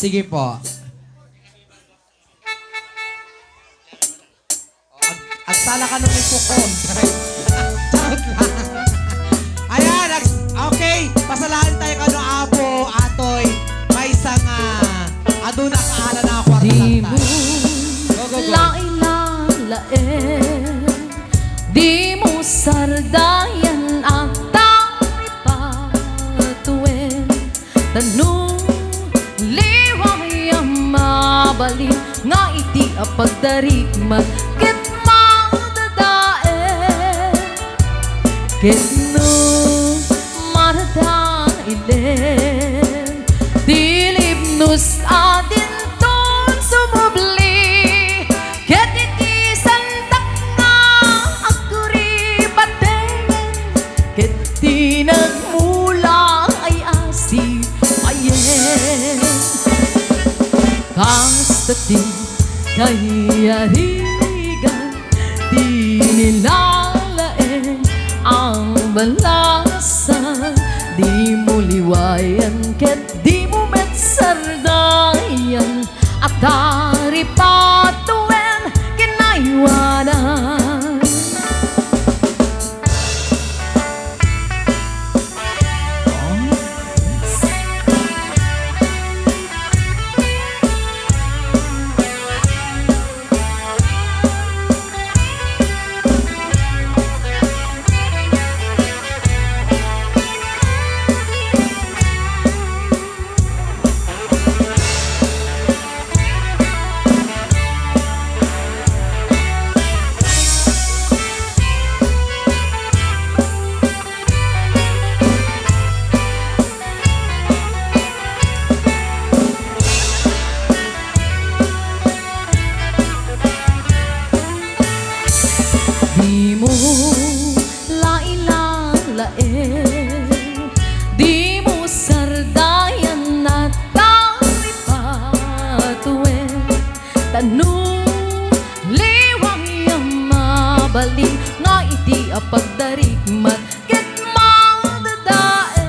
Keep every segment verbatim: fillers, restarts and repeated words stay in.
Sige po. Ag-, agsala ka nung ipukon. Charot lang. Ayan, ag-, okay. Pasalamat tayo kano Apo, Atoy. Maysa nga aduna kaala na kwarta. Di mo Go, go, go. Lailalaen, di mo sardayan a taripatoen. Tano liway a mabalin nga iti a pagdarikmat ket madadael. Ket no madadaelen, ti libnos a dinton sumubli, ket iti santak nga agkuribaten, ket ti nagmula ay asipayen. Kasta ti kayarigan, ti nilalaeng ang balasan, di mo liwayan ket di mo met sardayan. At taripatoen kinaywanan. Di mo lailalaen, di mo sardayan a taripatoen. Tano liway a mabalin nga iti a pagdarikmat ket madadael.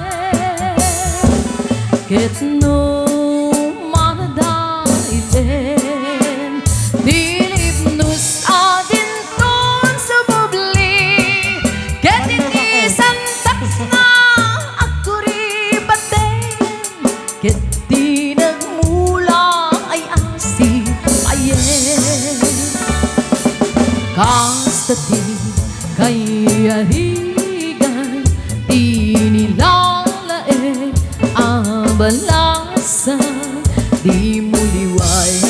Ket no madadaelen, ti libnos a dinton sumubli, ket iti santak nga agkuribaten, ket ti nagmula ay asipayen. Kasta ti kayarigan, ti nilalaeng a balasan, di mo liway